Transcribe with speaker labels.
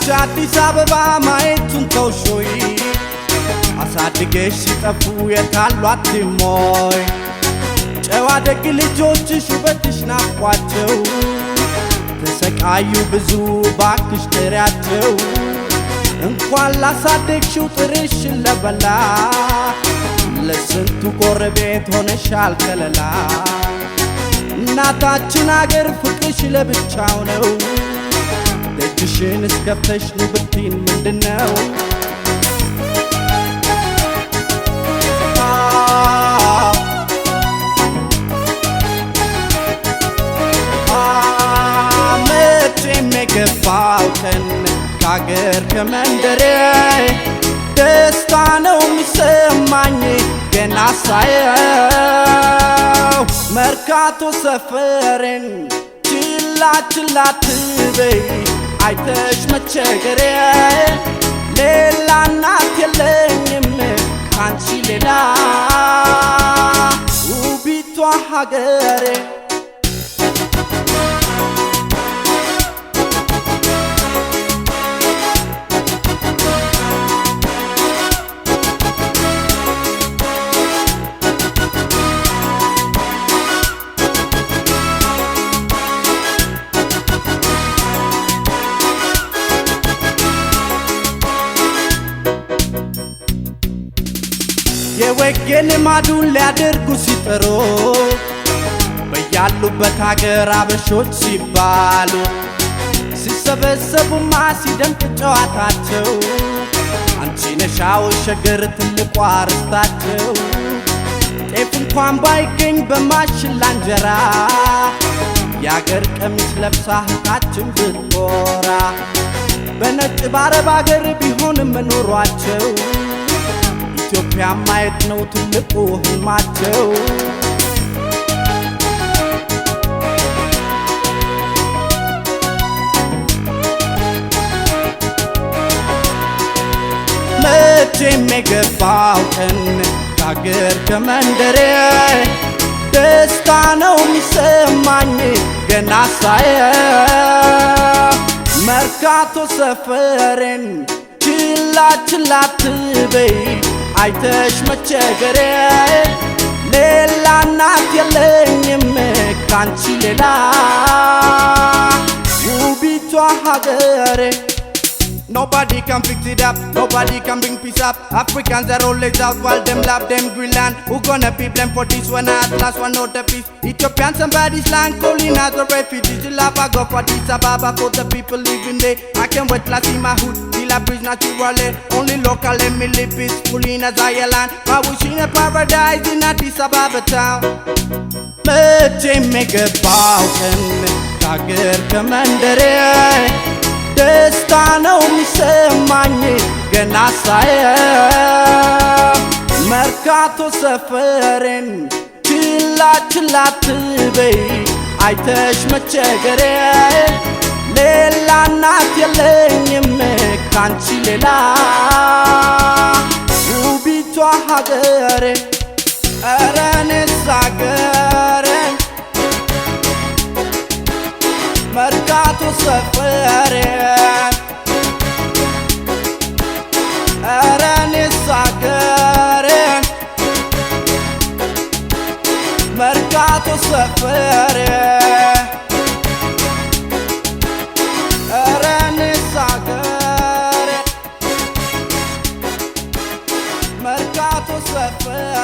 Speaker 1: አንቺ አዲስ አበባ ማየቱን ተውሾይ አሳድገሽ ሲጠፉ የታሉ አትሞይ ጨዋ ደግ ልጆችሽ ውበትሽ ናፍቋቸው ተሰቃዩ ብዙ ባክሽ ጥሪያቸው እንኳን ላሳደግሽው ጥርሽን ለበላ ለስንቱ ጎረቤት ሆነሻል ከለላ እናታችን አገር ፍቅርሽ ለብቻው ነው ደጅሽን እስከፍተሽ ኑ ብትይን ምንድነው? መቼም የገባው ቀን ከአገር ከመንደሬ ደስታ ነው የሚሰማኝ ገና ሳየው መርካቶ ሰፈሬን ችላ ችላ አትበይ አይተሽ መቸገሬ ሌላ እናት የለኝም ካንቺ ሌላ ውቢቷ ሀገሬ። የወጌ ልማዱን ሊያደርጉ ሲጥሩ በያሉበት ሀገር አበሾች ሲባሉ ሲሰበሰቡማ ሲደምቅ ጨዋታቸው አንቺ ነሻው ሸገር ትልቋ ርስታቸው ጤፍ እንኳን ባይገኝ በማሽላ እንጀራ የአገር ቀሚስ ለብሳ እህታችን ብትኮራ በነጭ ባረብ አገር ቢሆንም መኖሯቸው ኢትዮጵያ ማየት ነው ትልቁ ህልማቸው። መቼም የገባው ቀን ከአገር ከመንደሬ ደስታ ነው የሚሰማኝ ገና ሳየው መርካቶ ሰፈሬን ችላ ችላ አትበይ አይተሽ መቸገሬ ሌላ እናት የለኝም ካንቺ ሌላ ውቢቷ ሀገሬ። Nobody can fix it up, nobody can bring peace up. Africans are always out while them love them Greenland. Who gonna be blamed for this one at last one not the peace? Ethiopian somebody's land calling us a refugees. The love I go for Addis Ababa for the people living there. I can't wait till I see my hood, till I breathe naturally. Only local let me live peacefully in a Zion land. I wish in a paradise in Addis Ababa town. መቼም የገባው ቀን ከአገር ከመንደሬ ደስታ ነው የሚሰማኝ ገና ሳየው መርካቶ ሰፈሬን ችላ ችላ አትበይ አይተሽ መቸገሬ ሌላ እናት የለኝም ካንቺ ሌላ ውቢቷ ሀገሬ። ኧረ እኔስ ሀገሬ መርካቶ ሰፈሬ ኧረ እኔስ ሀገሬ መርካቶ ሰፈሬ ኧረ እኔስ ሀገሬ መርካቶ ሰፈሬ።